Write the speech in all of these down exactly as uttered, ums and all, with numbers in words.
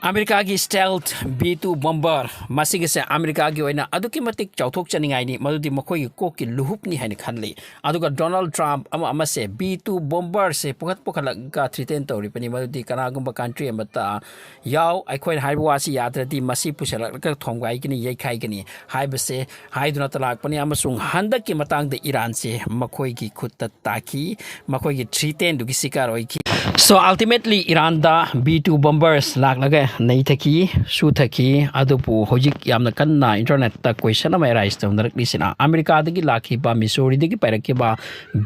ꯑꯃꯦꯔꯤꯀꯥꯒꯤ stealth B two bomber ꯃꯁꯤꯒꯤꯁꯦ ꯑꯃꯦꯔꯤꯀꯥꯒꯤ ꯑꯣꯏꯅ ꯑꯗꯨꯛꯀꯤ ꯃꯇꯤꯛ ꯆꯥꯎꯊꯣꯛꯆꯅꯤꯡꯉꯥꯏꯅꯤ, ꯃꯗꯨꯗꯤ ꯃꯈꯣꯏꯒꯤ ꯀꯣꯛꯀꯤ ꯂꯨꯍꯨꯞꯅꯤ ꯍꯥꯏꯅ ꯈꯜꯂꯤ꯫ ꯑꯗꯨꯒ ꯗꯣꯅꯥꯜꯗ ꯇ꯭ꯔꯝꯞ ꯑꯃ ꯑꯃꯁꯦ B two bomberꯁꯦ ꯄꯨꯈꯠ ꯄꯨꯈꯠꯂꯒ threaten ꯇꯧꯔꯤꯕꯅꯤ, ꯃꯗꯨꯗꯤ ꯀꯅꯥꯒꯨꯝꯕ country ꯑꯃꯠꯇ ꯌꯥꯎ, ꯑꯩꯈꯣꯏꯅ ꯍꯥꯏꯕ ꯋꯥꯁꯤ ꯌꯥꯗ꯭ꯔꯗꯤ ꯃꯁꯤ ꯄꯨꯁꯜꯂꯛꯂꯒ ꯊꯣꯝꯒꯥꯏꯒꯅꯤ, ꯌꯩꯈꯥꯏꯒꯅꯤ ꯍꯥꯏꯕꯁꯦ ꯍꯥꯏꯗꯨꯅ ꯂꯥꯛꯄꯅꯤ꯫ ꯑꯃꯁꯨꯡ ꯍꯟꯗꯛꯀꯤ ꯃꯇꯥꯡꯗ ꯏꯔꯥꯟꯁꯦ ꯃꯈꯣꯏꯒꯤ ꯈꯨꯠꯇ ꯇꯥꯈꯤ, ꯃꯈꯣꯏꯒꯤ threatenꯗꯨꯒꯤ ꯁꯤꯀꯥꯔ ꯑꯣꯏꯈꯤ꯫ So ultimately ꯏꯔꯥꯟꯗ B two bomberꯁ ꯂꯥꯛꯂꯒ ꯅꯩꯊꯈꯤ, ꯁꯨꯊꯈꯤ꯫ ꯑꯗꯨꯕꯨ ꯍꯧꯖꯤꯛ ꯌꯥꯝꯅ ꯀꯟꯅ internetꯇ question ꯑꯃ arise ꯇꯧꯅꯔꯛꯂꯤꯁꯤꯅ ꯑꯃꯦꯔꯤꯀꯥꯗꯒꯤ ꯂꯥꯛꯈꯤꯕ, ꯃꯤꯁꯣꯔꯤꯗꯒꯤ ꯄꯥꯏꯔꯛꯈꯤꯕ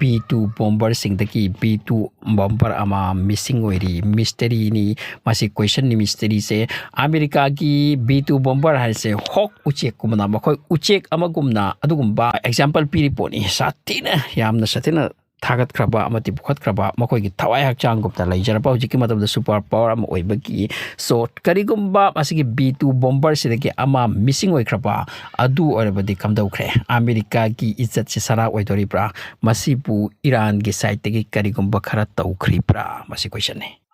B two bomberꯁꯤꯡꯗꯒꯤ B two bomber ꯑꯃ missing ꯑꯣꯏꯔꯤ, mysteryꯅꯤ꯫ ꯃꯁꯤ questionꯅꯤ, mysteryꯁꯦ꯫ ꯑꯃꯦꯔꯤꯀꯥꯒꯤ B two bomber ꯍꯥꯏꯁꯦ ꯍꯣꯛ ꯎꯆꯦꯛꯀꯨꯝꯕꯅ, ꯃꯈꯣꯏ ꯎꯆꯦꯛ ꯑꯃꯒꯨꯝꯅ ꯑꯗꯨꯒꯨꯝꯕ example ꯄꯤꯔꯤ ꯄꯣꯠꯅꯤ꯫ ꯁꯥꯊꯤꯅ, ꯌꯥꯝꯅ ꯁꯥꯊꯤꯅ ꯊꯥꯒꯠꯈ꯭ꯔꯕ ꯑꯃꯗꯤ ꯄꯨꯈꯠꯈ꯭ꯔꯕ, ꯃꯈꯣꯏꯒꯤ ꯊꯋꯥꯏ ꯍꯛꯆꯥꯡꯒꯨꯝꯅ ꯂꯩꯖꯔꯕ ꯍꯧꯖꯤꯛꯀꯤ ꯃꯇꯝꯗ super power ꯑꯃ ꯑꯣꯏꯕꯒꯤ꯫ So ꯀꯔꯤꯒꯨꯝꯕ ꯃꯁꯤꯒꯤ B two bomberꯁꯤꯗꯒꯤ ꯑꯃ missing ꯑꯣꯏꯈ꯭ꯔꯕ ꯑꯗꯨ ꯑꯣꯏꯔꯕꯗꯤ ꯀꯝꯗꯧꯈ꯭ꯔꯦ? ꯑꯃꯦꯔꯤꯀꯥꯒꯤ ꯏꯖꯠꯁꯤ ꯁꯔꯥ ꯑꯣꯏꯗꯣꯔꯤꯕ꯭ꯔꯥ? ꯃꯁꯤꯕꯨ ꯏꯔꯥꯟꯒꯤ sideꯇꯒꯤ ꯀꯔꯤꯒꯨꯝꯕ ꯈꯔ ꯇꯧꯈ꯭ꯔꯤꯕ꯭ꯔꯥ? ꯃꯁꯤ questionꯅꯤ꯫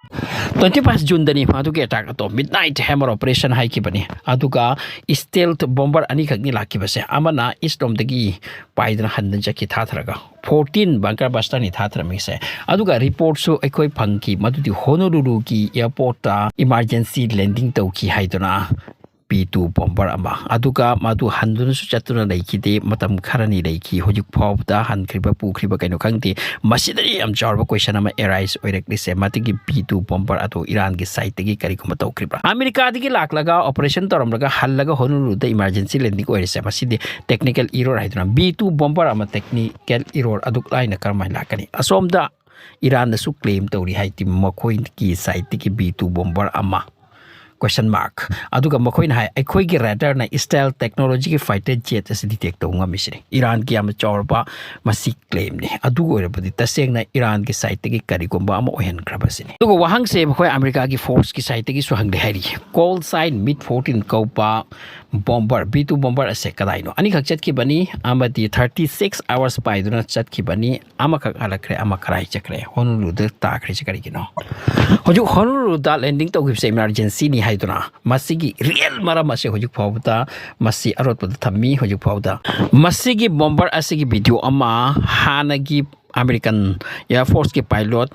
Twenty five Juneꯗꯅꯤ ꯃꯗꯨꯒꯤ attack ꯑꯗꯣ midnight hammer operation ꯍꯥꯏꯈꯤꯕꯅꯤ꯫ ꯑꯗꯨꯒ stealth bomber ꯑꯅꯤꯈꯛꯅꯤ ꯂꯥꯛꯈꯤꯕꯁꯦ, ꯑꯃꯅ east ꯂꯣꯝꯗꯒꯤ ꯄꯥꯏꯗꯨꯅ ꯍꯟꯗꯨꯅ ꯆꯠꯈꯤ ꯊꯥꯊꯔꯒ꯫ Fourteen bunker busterꯅꯤ ꯊꯥꯊꯔꯝꯃꯤꯁꯦ꯫ ꯑꯗꯨꯒ reportꯁꯨ ꯑꯩꯈꯣꯏ ꯐꯪꯈꯤ ꯃꯗꯨꯗꯤ ꯍꯣꯅꯣꯂꯨꯂꯨꯒꯤ airportꯇ emergency landing ꯇꯧꯈꯤ ꯍꯥꯏꯗꯨꯅ B two bomber ꯑꯃ꯫ ꯑꯗꯨꯒ ꯃꯗꯨ ꯍꯟꯗꯨꯅꯁꯨ ꯆꯠꯇꯨꯅ ꯂꯩꯈꯤꯗꯦ, ꯃꯇꯝ ꯈꯔꯅꯤ ꯂꯩꯈꯤ꯫ ꯍꯧꯖꯤꯛ ꯐꯥꯎꯕꯗ ꯍꯟꯈ꯭ꯔꯤꯕ ꯄꯨꯈ꯭ꯔꯤꯕ ꯀꯩꯅꯣ ꯈꯪꯗꯦ꯫ ꯃꯁꯤꯗꯗꯤ ꯌꯥꯝ ꯆꯥꯎꯔꯕ question ꯑꯃ arise ꯑꯣꯏꯔꯛꯂꯤꯁꯦ, ꯃꯗꯨꯒꯤ B two bomber ꯑꯗꯨ ꯏꯔꯥꯟꯒꯤ sideꯇꯒꯤ ꯀꯔꯤꯒꯨꯝꯕ ꯇꯧꯈ꯭ꯔꯤꯕ꯭ꯔꯥ? ꯑꯃꯦꯔꯤꯀꯥꯗꯒꯤ ꯂꯥꯛꯂꯒ operation ꯇꯧꯔꯝꯂꯒ ꯍꯜꯂꯒ ꯍꯣꯅꯣꯂꯨꯂꯨꯗ emergency landing ꯑꯣꯏꯔꯤꯁꯦ, ꯃꯁꯤꯗꯤ technical error ꯍꯥꯏꯗꯨꯅ꯫ B two bomber ꯑꯃ technical error ꯑꯗꯨꯛ ꯂꯥꯏꯅ ꯀꯔꯝꯍꯥꯏꯅ ꯂꯥꯛꯀꯅꯤ? ꯑꯁꯣꯝꯗ ꯏꯔꯥꯟꯅꯁꯨ claim ꯇꯧꯔꯤ ꯍꯥꯏꯗꯤ ꯃꯈꯣꯏꯒꯤ sideꯇꯒꯤ B two bomber ꯑꯃ꯫ Question mark꯫ ꯑꯗꯨꯒ ꯃꯈꯣꯏꯅ ꯍꯥꯏ, "ꯑꯩꯈꯣꯏꯒꯤ radarꯅ stealth technologyꯒꯤ fighter jet ꯑꯁꯤ detect ꯇꯧꯕ ꯉꯝꯃꯤꯁꯤꯅꯤ꯫" ꯏꯔꯥꯟꯒꯤ ꯌꯥꯝꯅ ꯆꯥꯎꯔꯕ ꯃꯁꯤ claimꯅꯤ꯫ ꯑꯗꯨ ꯑꯣꯏꯔꯕꯗꯤ ꯇꯁꯦꯡꯅ ꯏꯔꯥꯟꯒꯤ sideꯇꯒꯤ ꯀꯔꯤꯒꯨꯝꯕ ꯑꯃ ꯑꯣꯏꯍꯟꯈ꯭ꯔꯕꯁꯤꯅꯤ꯫ ꯑꯗꯨꯒ ꯋꯥꯍꯪꯁꯦ ꯃꯈꯣꯏ ꯑꯃꯦꯔꯤꯀꯥꯒꯤ forceꯀꯤ sideꯇꯒꯤꯁꯨ ꯍꯪꯂꯦ ꯍꯥꯏꯔꯤ꯫ Callsign MiG fourteen ꯀꯧꯕ bomber, B two bomber ꯑꯁꯦ ꯀꯗꯥꯏꯅꯣ? ꯑꯅꯤꯈꯛ ꯆꯠꯈꯤꯕꯅꯤ ꯑꯃꯗꯤ thirty six hours ꯄꯥꯏꯗꯨꯅ ꯆꯠꯈꯤꯕꯅꯤ꯫ ꯑꯃꯈꯛ ꯍꯜꯂꯛꯈ꯭ꯔꯦ, ꯑꯃ ꯀꯔꯥꯏ ꯆꯠꯈ꯭ꯔꯦ? ꯍꯣꯅꯣꯂꯨꯂꯨꯗ ꯇꯥꯈ꯭ꯔꯤꯁꯦ ꯀꯔꯤꯒꯤꯅꯣ? ꯍꯧꯖꯤꯛ ꯍꯣꯅꯣꯂꯨꯂꯨꯗ landing ꯇꯧꯈꯤꯕꯁꯦ emergencyꯅꯤ ꯍꯥꯏꯗꯨꯅ ꯃꯁꯤꯒꯤ ꯔꯤꯌꯦꯜ ꯃꯔꯝ ꯑꯁꯤ ꯍꯧꯖꯤꯛ ꯐꯥꯎꯕꯗ ꯃꯁꯤ ꯑꯔꯣꯠꯄꯗ ꯊꯝꯃꯤ꯫ ꯍꯧꯖꯤꯛ ꯐꯥꯎꯕꯗ ꯃꯁꯤꯒꯤ ꯕꯣꯝꯕꯔ ꯑꯁꯤꯒꯤ ꯚꯤꯗꯤꯑꯣ ꯑꯃ ꯍꯥꯟꯅꯒꯤ American Air Forceꯀꯤ pilot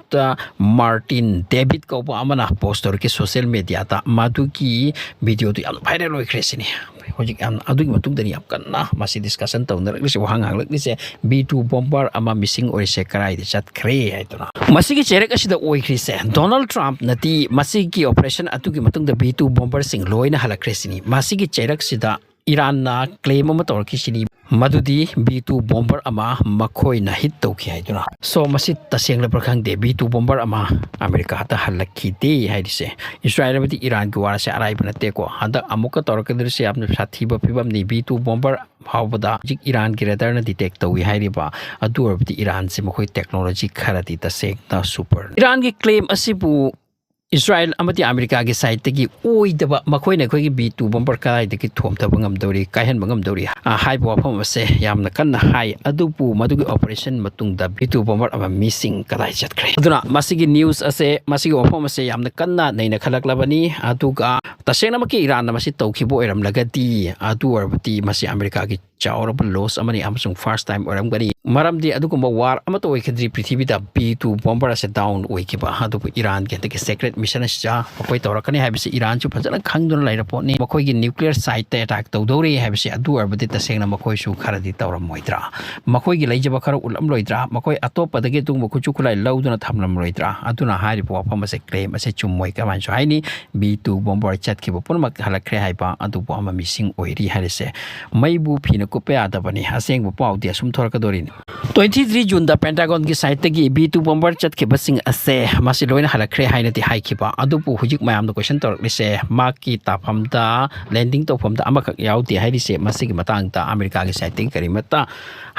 Martin David ꯀꯧꯕ ꯑꯃꯅ ꯄꯣꯁ ꯇꯧꯔꯛꯈꯤ ꯁꯣꯁꯤꯌꯦꯜ ꯃꯦꯗꯤꯌꯥꯗ꯫ ꯃꯗꯨꯒꯤ ꯚꯤꯗꯤꯑꯣꯗꯨ ꯌꯥꯝꯅ ꯚꯥꯏꯔꯦꯜ ꯑꯣꯏꯈ꯭ꯔꯦ ꯁꯤꯅꯤ꯫ ꯍꯧꯖꯤꯛ ꯌꯥꯝ ꯑꯗꯨꯒꯤ ꯃꯇꯨꯡꯗꯅꯤ ꯌꯥꯝ ꯀꯟꯅ ꯃꯁꯤ ꯗꯤꯁꯀꯁꯟ ꯇꯧꯅꯔꯛꯂꯤꯁꯦ, ꯋꯥꯍꯪ ꯍꯪꯂꯛꯂꯤꯁꯦ, ꯕꯤ ꯇꯨ ꯕꯣꯝꯕꯔ ꯑꯃ ꯃꯤꯁꯤꯡ ꯑꯣꯏꯔꯤꯁꯦ ꯀꯗꯥꯏꯗ ꯆꯠꯈ꯭ꯔꯦ ꯍꯥꯏꯗꯨꯅ꯫ ꯃꯁꯤꯒꯤ ꯆꯩꯔꯛ ꯑꯁꯤꯗ ꯑꯣꯏꯈ꯭ꯔꯤꯁꯦ ꯗꯣꯅꯥꯜꯗ ꯇ꯭ꯔꯝꯞꯅꯗꯤ ꯃꯁꯤꯒꯤ ꯑꯣꯄꯔꯦꯁꯟ ꯑꯗꯨꯒꯤ ꯃꯇꯨꯡꯗ ꯕꯤ ꯇꯨ ꯕꯣꯝꯕꯔꯁꯤꯡ ꯂꯣꯏꯅ ꯍꯜꯂꯛꯈ꯭ꯔꯦ ꯁꯤꯅꯤ꯫ ꯃꯁꯤꯒꯤ ꯆꯩꯔꯛꯁꯤꯗ ꯏꯔꯥꯟꯅ ꯀ꯭ꯂꯦꯝ ꯑꯃ ꯇꯧꯔꯛꯈꯤꯁꯤꯅꯤ, ꯃꯗꯨꯗꯤ ꯕꯤ ꯇꯨ ꯕꯣꯝꯕꯔ ꯑꯃ ꯃꯈꯣꯏꯅ ꯍꯤꯠ ꯇꯧꯈꯤ ꯍꯥꯏꯗꯨꯅ꯫ ꯁꯣ ꯃꯁꯤ ꯇꯁꯦꯡꯂꯕ꯭ꯔꯥ ꯈꯪꯗꯦ, ꯕꯤ ꯇꯨ ꯕꯣꯝꯕꯔ ꯑꯃ ꯑꯃꯦꯔꯤꯀꯥꯗ ꯍꯜꯂꯛꯈꯤꯗꯦ ꯍꯥꯏꯔꯤꯁꯦ꯫ ꯏꯁꯔꯥꯏꯜ ꯑꯃꯗꯤ ꯏꯔꯥꯟꯒꯤ ꯋꯥꯔꯁꯦ ꯑꯔꯥꯏꯕ ꯅꯠꯇꯦꯀꯣ꯫ ꯍꯟꯗꯛ ꯑꯃꯨꯛꯀ ꯇꯧꯔꯛꯀꯗꯧꯔꯤꯁꯦ ꯌꯥꯝꯅ ꯁꯥꯊꯤꯕ ꯐꯤꯕꯝꯅꯤ꯫ ꯕꯤ ꯇꯨ ꯕꯣꯝꯕꯔ ꯐꯥꯎꯕꯗ ꯍꯧꯖꯤꯛ ꯏꯔꯥꯟꯒꯤ ꯔꯦꯗꯥꯔꯅ ꯗꯤꯇꯦꯛ ꯇꯧꯏ ꯍꯥꯏꯔꯤꯕ꯫ ꯑꯗꯨ ꯑꯣꯏꯔꯕꯗꯤ ꯏꯔꯥꯟꯁꯦ ꯃꯈꯣꯏ ꯇꯦꯛꯅꯣꯂꯣꯖꯤ ꯈꯔꯗꯤ ꯇꯁꯦꯡꯅ ꯁꯨꯄꯔ꯫ ꯏꯔꯥꯟꯒꯤ ꯀ꯭ꯂꯦꯝ ꯑꯁꯤꯕꯨ ꯏꯁꯔꯥꯏꯜ ꯑꯃꯗꯤ ꯑꯃꯦꯔꯤꯀꯥꯒꯤ ꯁꯥꯏꯠꯇꯒꯤ ꯑꯣꯏꯗꯕ, ꯃꯈꯣꯏꯅ ꯑꯩꯈꯣꯏꯒꯤ ꯕꯤ ꯇꯨ ꯕꯣꯝꯕꯔ ꯀꯗꯥꯏꯗꯒꯤ ꯊꯣꯝꯊꯕ ꯉꯝꯗꯧꯔꯤ, ꯀꯥꯏꯍꯟꯕ ꯉꯝꯗꯧꯔꯤ, ꯑ, ꯍꯥꯏꯕ ꯋꯥꯐꯝ ꯑꯁꯦ ꯌꯥꯝꯅ ꯀꯟꯅ ꯍꯥꯏ꯫ ꯑꯗꯨꯕꯨ ꯃꯗꯨꯒꯤ ꯑꯣꯄꯔꯦꯁꯟ ꯃꯇꯨꯡꯗ ꯕꯤ ꯇꯨ ꯕꯣꯝꯕꯔ ꯑꯃ ꯃꯤꯁꯤꯡ ꯀꯗꯥꯏ ꯆꯠꯈ꯭ꯔꯦ? ꯑꯗꯨꯅ ꯃꯁꯤꯒꯤ ꯅ꯭ꯌꯨꯁ ꯑꯁꯦ, ꯃꯁꯤꯒꯤ ꯋꯥꯐꯝ ꯑꯁꯦ ꯌꯥꯝꯅ ꯀꯟꯅ ꯅꯩꯅꯈꯠꯂꯛꯂꯕꯅꯤ꯫ ꯑꯗꯨꯒ ꯇꯁꯦꯡꯅꯃꯛꯀꯤ ꯏꯔꯥꯟꯅ ꯃꯁꯤ ꯇꯧꯈꯤꯕ ꯑꯣꯏꯔꯝꯂꯒꯗꯤ, ꯑꯗꯨ ꯑꯣꯏꯔꯕꯗꯤ ꯃꯁꯤ ꯑꯃꯦꯔꯤꯀꯥꯒꯤ ꯆꯥꯎꯔꯕ ꯂꯣꯁ ꯑꯃꯅꯤ ꯑꯃꯁꯨꯡ ꯐꯥꯔꯁ ꯇꯥꯏꯝ ꯑꯣꯏꯔꯝꯒꯅꯤ꯫ ꯃꯔꯝꯗꯤ ꯑꯗꯨꯒꯨꯝꯕ ꯋꯥꯔ ꯑꯃꯠꯇ ꯑꯣꯏꯈꯤꯗ꯭ꯔꯤ ꯄ꯭ꯔꯤꯊꯤꯕꯤꯗ ꯕꯤ ꯇꯨ ꯕꯣꯝꯕꯔ ꯑꯁꯦ ꯗꯥꯎꯟ ꯑꯣꯏꯈꯤꯕ꯫ ꯑꯗꯨꯕꯨ ꯏꯔꯥꯟꯒꯤ ꯍꯟꯗꯛꯀꯤ ꯁꯦꯀ꯭ꯔꯦꯠ ꯃꯤꯁꯟ ꯑꯁꯤꯗ ꯃꯈꯣꯏ ꯇꯧꯔꯛꯀꯅꯤ ꯍꯥꯏꯕꯁꯤ ꯏꯔꯥꯟꯁꯨ ꯐꯖꯅ ꯈꯪꯗꯨꯅ ꯂꯩꯔ ꯄꯣꯠꯅꯤ꯫ ꯃꯈꯣꯏꯒꯤ ꯅ꯭ꯌꯨꯀ꯭ꯂꯤꯌꯔ ꯁꯥꯏꯠꯇ ꯑꯦꯇꯥꯛ ꯇꯧꯗꯧꯔꯤ ꯍꯥꯏꯕꯁꯤ꯫ ꯑꯗꯨ ꯑꯣꯏꯔꯕꯗꯤ ꯇꯁꯦꯡꯅ ꯃꯈꯣꯏꯁꯨ ꯈꯔꯗꯤ ꯇꯧꯔꯝꯃꯣꯏꯗ꯭ꯔꯥ? ꯃꯈꯣꯏꯒꯤ ꯂꯩꯖꯕ ꯈꯔ ꯎꯠꯂꯝꯂꯣꯏꯗ꯭ꯔꯥ? ꯃꯈꯣꯏ ꯑꯇꯣꯞꯄꯗꯒꯤ ꯑꯗꯨꯒꯨꯝꯕ ꯈꯨꯠꯁꯨ ꯈꯨꯠꯂꯥꯏ ꯂꯧꯗꯨꯅ ꯊꯝꯂꯝꯂꯣꯏꯗ꯭ꯔꯥ? ꯑꯗꯨꯅ ꯍꯥꯏꯔꯤꯕ ꯋꯥꯐꯝ ꯑꯁꯦ, ꯀ꯭ꯂꯦꯝ ꯑꯁꯦ ꯆꯨꯝꯃꯣꯏ꯫ ꯀꯃꯥꯏꯅꯁꯨ ꯍꯥꯏꯅꯤ? ꯕꯤ ꯇꯨ ꯕꯣꯝꯕꯔ ꯆꯠꯈꯤꯕ ꯄꯨꯝꯅꯃꯛ ꯍꯜꯂꯛꯈ꯭ꯔꯦ ꯍꯥꯏꯕ, ꯑꯗꯨꯕꯨ ꯑꯃ ꯃꯤꯁꯤꯡ ꯑꯣꯏꯔꯤ ꯍꯥꯏꯔꯤꯁꯦ꯫ ꯃꯩꯕꯨ ꯐꯤꯅ ꯀꯨꯞꯄ ꯌꯥꯗꯕꯅꯤ꯫ ꯑꯁꯦꯡꯕ ꯄꯥꯎꯗꯤ ꯑꯁꯨꯝ ꯊꯣꯔꯛꯀꯗꯣꯔꯤꯅꯤ꯫ Twenty three Juneꯗ Pentagonꯒꯤ ꯁꯥꯏꯠꯇꯒꯤ ꯕꯤ ꯇꯨ ꯕꯣꯝꯕꯔ ꯆꯠꯈꯤꯕꯁꯤꯡ ꯑꯁꯦ ꯃꯁꯤ ꯂꯣꯏꯅ ꯍꯜꯂꯛꯈ꯭ꯔꯦ ꯍꯥꯏꯅꯗꯤ ꯍꯥꯏꯈꯤꯕ꯫ ꯑꯗꯨꯕꯨ ꯍꯧꯖꯤꯛ ꯃꯌꯥꯝꯅ ꯀꯣꯏꯁꯟ ꯇꯧꯔꯛꯂꯤꯁꯦ, ꯃꯍꯥꯛꯀꯤ ꯇꯥꯐꯝꯗ, ꯂꯦꯟꯗꯤꯡ ꯇꯧꯐꯝꯗ ꯑꯃꯈꯛ ꯌꯥꯎꯗꯦ ꯍꯥꯏꯔꯤꯁꯦ, ꯃꯁꯤꯒꯤ ꯃꯇꯥꯡꯗ ꯑꯃꯦꯔꯤꯀꯥꯒꯤ ꯁꯥꯏꯠꯇꯒꯤ ꯀꯔꯤꯃꯠꯇ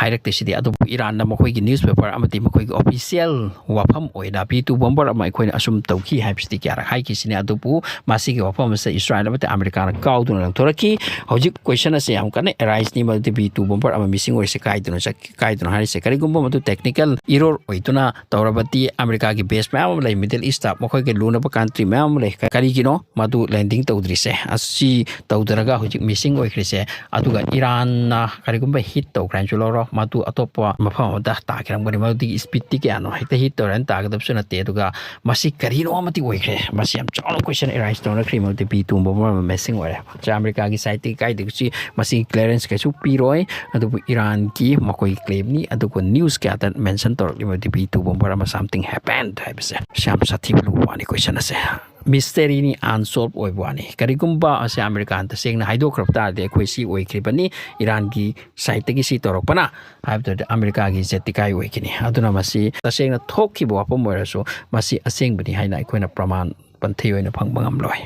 ꯍꯥꯏꯔꯛꯇꯦ ꯁꯤꯗꯤ꯫ ꯑꯗꯨꯕꯨ ꯏꯔꯥꯟꯅ ꯃꯈꯣꯏꯒꯤ ꯅ꯭ꯌꯨꯁꯄꯦꯄꯔ ꯑꯃꯗꯤ ꯃꯈꯣꯏꯒꯤ ꯑꯣꯐꯤꯁꯤꯌꯦꯜ ꯋꯥꯐꯝ ꯑꯣꯏꯅ ꯕꯤ ꯇꯨ ꯕꯣꯝꯕꯔ ꯑꯃ ꯑꯩꯈꯣꯏꯅ ꯑꯁꯨꯝ ꯇꯧꯈꯤ ꯍꯥꯏꯕꯁꯤꯗꯤ ꯀꯌꯥꯔꯛ ꯍꯥꯏꯈꯤꯁꯤꯅꯤ꯫ ꯑꯗꯨꯕꯨ ꯃꯁꯤꯒꯤ ꯋꯥꯐꯝ ꯑꯁꯤ ꯏꯁꯔꯥꯏꯜ ꯑꯃꯗꯤ ꯑꯃꯦꯔꯤꯀꯥꯅ ꯀꯥꯎꯗꯨꯅ ꯂꯪꯊꯣꯔꯛꯈꯤ꯫ ꯍꯧꯖꯤꯛ ꯀꯣꯏꯁꯟ ꯑꯁꯤ ꯌꯥꯝ ꯀꯟꯅ ꯑꯦꯔꯥꯏꯁꯅꯤ꯫ ꯇꯤ ꯕꯤ ꯇꯨ ꯕꯣꯝꯕꯔ ꯑꯃ ꯃꯤꯁꯤꯡ ꯑꯣꯏꯔꯤꯁꯦ ꯀꯥꯏꯗꯅꯣ ꯆꯠꯈꯤ, ꯀꯥꯏꯗꯅꯣ ꯍꯥꯏꯔꯤꯁꯦ꯫ ꯀꯔꯤꯒꯨꯝꯕ ꯃꯗꯨ ꯇꯦꯛꯅꯤꯀꯦꯜ ꯏꯔꯣꯔ ꯑꯣꯏꯗꯨꯅ ꯇꯧꯔꯕꯗꯤ ꯑꯃꯦꯔꯤꯀꯥꯒꯤ ꯕꯦꯁ ꯃꯌꯥꯝ ꯑꯃ ꯂꯩ, ꯃꯤꯗꯜ ꯏꯁꯇ ꯃꯈꯣꯏꯒ ꯂꯨꯅꯕ ꯀꯟꯇ꯭ꯔꯤ ꯃꯌꯥꯝ ꯑꯃ ꯂꯩ꯫ ꯀꯔꯤꯒꯤꯅꯣ ꯃꯗꯨ ꯂꯦꯟꯗꯤꯡ ꯇꯧꯗ꯭ꯔꯤꯁꯦ? ꯑꯁꯤ ꯇꯧꯗ꯭ꯔꯒ ꯍꯧꯖꯤꯛ ꯃꯤꯁꯤꯡ ꯑꯣꯏꯈ꯭ꯔꯤꯁꯦ꯫ ꯑꯗꯨꯒ ꯏꯔꯥꯟꯅ ꯀꯔꯤꯒꯨꯝꯕ ꯍꯤꯠ ꯇꯧꯈ꯭ꯔꯦ ꯍꯥꯏꯅꯁꯨ ꯂꯧꯔꯣ, ꯃꯗꯨ ꯑꯇꯣꯞꯄ ꯃꯐꯝ ꯑꯃꯗ ꯇꯥꯈꯤꯔꯝꯒꯅꯤ꯫ ꯃꯗꯨꯗꯤ ꯏꯁꯄꯤꯠꯇꯤ ꯀꯌꯥꯅꯣ? ꯍꯦꯛꯇ ꯍꯤꯠ ꯇꯧꯔꯦꯅ ꯇꯥꯒꯗꯕꯁꯨ ꯅꯠꯇꯦ꯫ ꯑꯗꯨꯒ ꯃꯁꯤ ꯀꯔꯤꯅꯣ ꯑꯃꯗꯤ ꯑꯣꯏꯈ꯭ꯔꯦ꯫ ꯃꯁꯤ ꯌꯥꯝ ꯆꯥꯎꯅ ꯀꯣꯏꯁꯟ ꯑꯦꯔꯥꯏꯁ ꯇꯧꯅꯈ꯭ꯔꯤ꯫ ꯃꯗꯨꯗꯤ ꯕꯤ ꯇꯨ ꯕꯣꯝꯕꯔ ꯑꯃ ꯃꯤꯁꯤꯡ ꯑꯣꯏꯔꯦ꯫ ꯁꯤ ꯑꯃꯦꯔꯤꯀꯥꯒꯤ ꯁꯥꯏꯠꯇꯒꯤ ꯀꯥꯏꯗꯒꯤꯁꯤ ꯃꯁꯤꯒꯤ ꯀ꯭ꯂꯤꯌꯥꯔꯦꯟꯁ ꯀꯩꯁꯨ ꯄꯤꯔꯣꯏ꯫ ꯑꯗꯨꯕꯨ ꯏꯔꯥꯟꯒꯤ ꯃꯈꯣꯏꯒꯤ ꯀ꯭ꯂꯦꯝꯅꯤ꯫ ꯑꯗꯨꯒ ꯅ꯭ꯌꯨꯁ ꯀꯌꯥꯗ ꯃꯦꯟꯁꯟ ꯇꯧꯔꯛꯂꯤꯕ ꯗꯤ ꯕꯤ ꯇꯨ ꯕꯣꯝꯕꯔ ꯑꯃ something happened ꯍꯥꯏꯕꯁꯦ꯫ ꯁꯤ ꯌꯥꯝ ꯁꯥꯊꯤꯕ ꯂꯨꯕ ꯋꯥꯅꯤ ꯀꯣꯏꯁꯟ ꯑꯁꯦ꯫ ꯃꯤꯁꯇꯦꯔꯤꯅꯤ, ꯑꯟꯁꯣꯜꯕ ꯑꯣꯏꯕ ꯋꯥꯅꯤ꯫ ꯀꯔꯤꯒꯨꯝꯕ ꯑꯁꯤ ꯑꯃꯦꯔꯤꯀꯥꯅ ꯇꯁꯦꯡꯅ ꯍꯥꯏꯗꯣꯛꯈ꯭ꯔꯕ ꯇꯥꯔꯗꯤ ꯑꯩꯈꯣꯏ ꯁꯤ ꯑꯣꯏꯈ꯭ꯔꯤꯕꯅꯤ, ꯏꯔꯥꯟꯒꯤ ꯁꯥꯏꯠꯇꯒꯤ ꯁꯤ ꯇꯧꯔꯛꯄꯅ ꯍꯥꯏꯕꯗꯨꯗꯤ ꯑꯃꯦꯔꯤꯀꯥꯒꯤ ꯏꯖꯠꯇꯤ ꯀꯥꯏ ꯑꯣꯏꯈꯤꯅꯤ꯫ ꯑꯗꯨꯅ ꯃꯁꯤ ꯇꯁꯦꯡꯅ ꯊꯣꯛꯈꯤꯕ ꯋꯥꯐꯝ ꯑꯣꯏꯔꯁꯨ ꯃꯁꯤ ꯑꯁꯦꯡꯕꯅꯤ ꯍꯥꯏꯅ ꯑꯩꯈꯣꯏꯅ ꯄ꯭ꯔꯃꯥꯟ ꯄꯟꯊꯩ ꯑꯣꯏꯅ ꯐꯪꯕ ꯉꯝꯂꯣꯏ꯫